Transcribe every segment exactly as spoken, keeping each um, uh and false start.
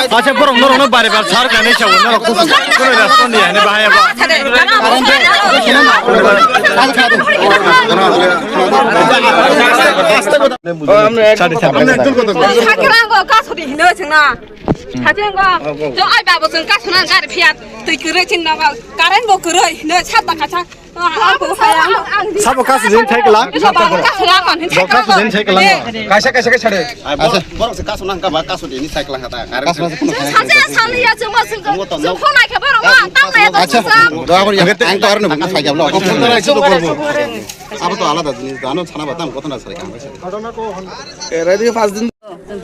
Acha, borok norokno bare bar sar kani chao, norok kusu kusu respond ya, ne bahaya ba. Sadi, sadi. Sakrango kasuri hino chengna. Sakrango, to ai babo cheng kasuna gari phiya, twi kure chin na ba, karen bo kure hino chata kacha. Sabo kasu din thai kala. Bo kasu din thai kala. Kaisa, kaisa, kaisa de. Borok se kasu nang ka ba kasu din thai kala hata. Saja saliya chuma sing. Sung khonai khe borok ma tang ya. Acha. Doa kori ang to arno buka sai jamlo. Abo to alada jinis dano chana batam kotona sai kang. Ready first din.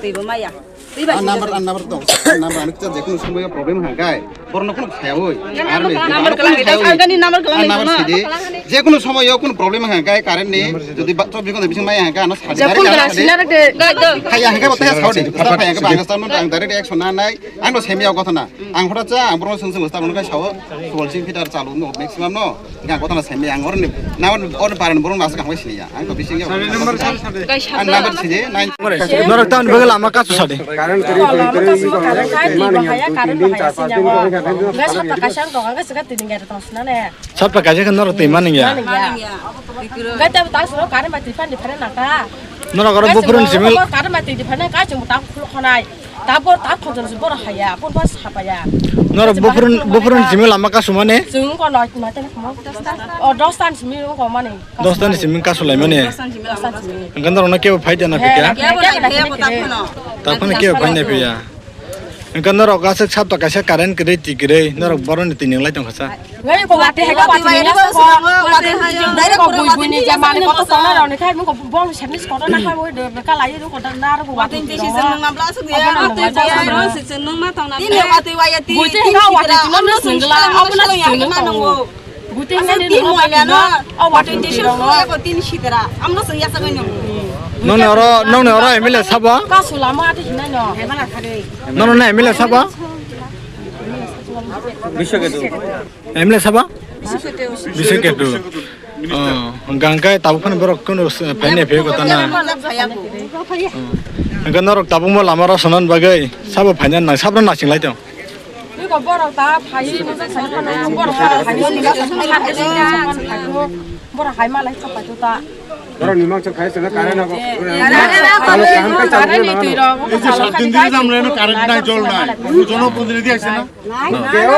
Twi bo maya. Number, number to. Number ani kisa jekunu somoyo problem hangkai. Borno kono khayawoi. Number kalang, number kalang, number kalang. Number sidi. Jekunu somoyo kono problem hangkai current ni. Jodi ba chobbi kono bising maya hangkai ano sadi. Jekunu kalang sinar de. Khaya hangkai bote saudi. Khaya hangkai bangsa tang tang dari action na nai. Ang no semia gotona. Ang hora cha ang borno sung sung sta bono kai sao. Sol sing fitar chalu no maximum no. Ang kotha na semi ang orni, na orni, orni paran borong nasa kangbai sini ya. Ang to bising ya. Sari number sari sari. Ang number sini nine. Norok town bagel ama kasu sadi. Karan kari kari kari. Gas paka kasang to, gas ka tini gari to sna ne. Sat paka je kan norok tei maning ya. Gas ta ta sro karan ma tipan di pare na ka. Norok aro bupurun simil. Karan ma tipan ka chung ta khulok khonai. Tabor ta khonjor si boro haya, boro ba sapaya. Norok bufurun, bufurun simi lama kasumane? Chwng ko noi ma tene khamo. O dos tan simi ko mane. Dos tan simi kasulaimane? Dos tan simi. Engkan norok no kebo phai dana phikya? Kebo nai kebo ta khono. Ta khono kebo phai nai phiya? Engkan norok aswk sapta kaisa current kwrwi twi kwrwi norok boroni twi ninglai tongkha sa. Ngai ko wati hai ko wati wai ko wati hai. Direct ko bui bui ni jamani ko to sona roni khai mo ko bol servis ko na khai mo de ka lai ko da na ko wati. Wati ti si sung na bla sung ya. Wati ti ro si sung nung ma tong na. Ini wati wai ti. Bui ti ha wati ti no sung la. Abo na sung nung ma nung. Bui ti ha ni mo ya no. O wati ti sung ko tin si tera. Am no sung ya sa ko nung. Nong ne oro, nong ne oro M L A sabo? Ka sulama ati hinai no. Nong ne M L A sabo? Biswa ke tu. M L A sabo? Bising ketu. Oh, hwnkhe tabuk phano borok kunu phainai phaiwi kotana. Hwnkhe norok tabukbo lama rw sonan bagwi sabo phaina nang sabra nasinglai tong. Iko borok ta phaiwi borok phano borok phano phaiwi borok hai malai khapai ta. Borok ni mangsa khai sanga kare na bo. Kare ni twi rok. Ei je sat din dhori jam reno current nai, jol nai. Jono protinidhi aise na?